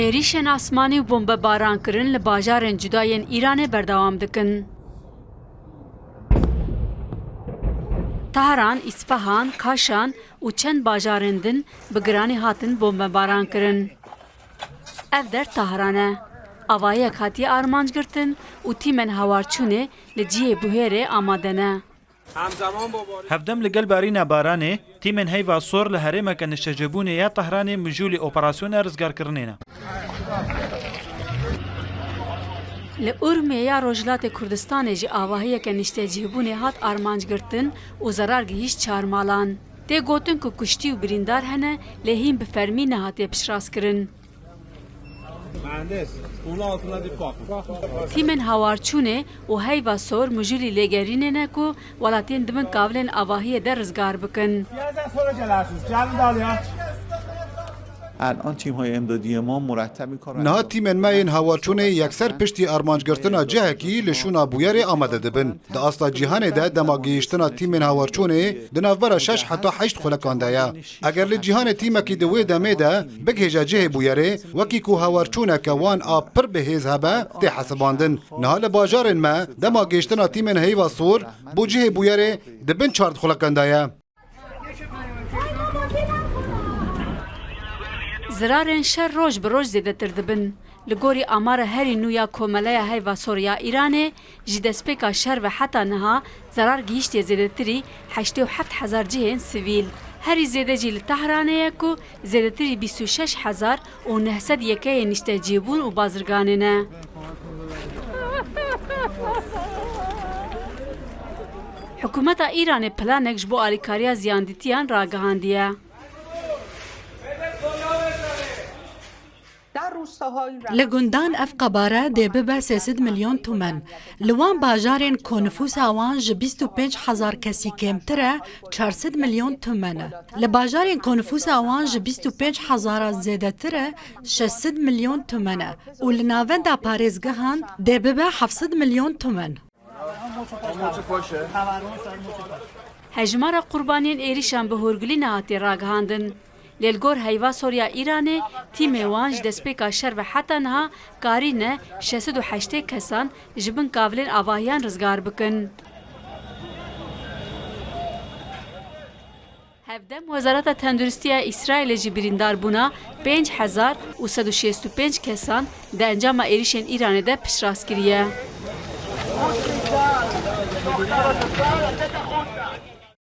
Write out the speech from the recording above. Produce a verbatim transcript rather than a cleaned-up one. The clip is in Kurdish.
Êrîşên asmanî û bombebarankirin li bajarên cuda yên Îranê berdewam dikin. Tehran, Îsfahan, Kaşan û çend bajarên din bi giranî hatin bombebarankirin. Ev der Tahran e. Avahiyek hatiye armanc girtin û tîmên hawarçûnê li cihê bûhêrê amade ne. Hevdem li gel barîna baranê, tîmên Heyva Sor li herêmeke niştecihbûnê ya Tehranê mijûlî operasyona rizgarkirinê ne. Li Urmiyê ya Rojhilatê Kurdistanê jî avahiyeke niştecihbûnê hat armanc girtin û zerar gihîşt çar malan. Tê gotin ku kuştî û birîndar hene, lê hîn bi fermî nehatiye piştrast kirin. Tîmên hawarçûnê û Heyva Sor mijûlî lêgerînê ne ku welatiyên di bin kavilên avahiyê de rizgar bikin. الان تیم‌های امدادی ما مرتب این کار رو Niha tîmên me yên hawarçûnê yekser piştî armancgirtina cihekî li şûna bûyerê amade dibin. Di asta cîhanê de dema gihîştina tîmên hawarçûnê di navbera şeş heta heşt xulekan de ye. Eger li cîhanê tîmekî di wê demê de bigihêje cihê bûyerê, wekî ku hawarçûneke wan a pir bi hêz hebe, tê hesibandin. Niha li bajarên me dema gihîştina tîmên Heyva Sor bo cihê bûyerê di bin çar xulekan de ye. Zirarên şer roj bi roj zêdetir dibin. Li gorî amara herî nû ya Komeleya Heyva Sor ya Îranê, ji destpêka şer ve heta niha zerar gihîştiye zêdetirî heştê û heft hezar cihên sivîl. Herî zêde jî li Tehranê ye ku zêdetirî bîst û şeş hezar û neh sed yekeyên niştecihbûn û bazirganê ne. Hikûmeta Îranê planek ji bo alîkariya ziyandîtiyan ragihandiye. Li gundan ev qebare dê bibe sê sed milyon tumen. Li wan bajarên ku nifûsa wan ji bîst û pênc hezar kesî kêmtir e, çar sed milyon tumen e. Li bajarên ku nifûsa wan ji bîst û pênc hezara zêdetir e, şeş sed milyon tumen e û li navenda parêzgehan dê bibe heft sed milyon tumen. Hejmara qurbaniyên êrîşan bi hûrgulî nehatiye ragihandin. Lê li gor Heyva Sor ya Îranê, tîmê wan ji destpêka şer ve heta niha karîne şeş sed û heştê kesan ji bin kavilên avahiyan rizgar bikin. Hevdem Wezareta Tenduristiya Îsraîlê jî birîndarbûna pênc hezar û sed û şêst û pênc kesan di encama êrîşên Îranê de piştrast kiriye.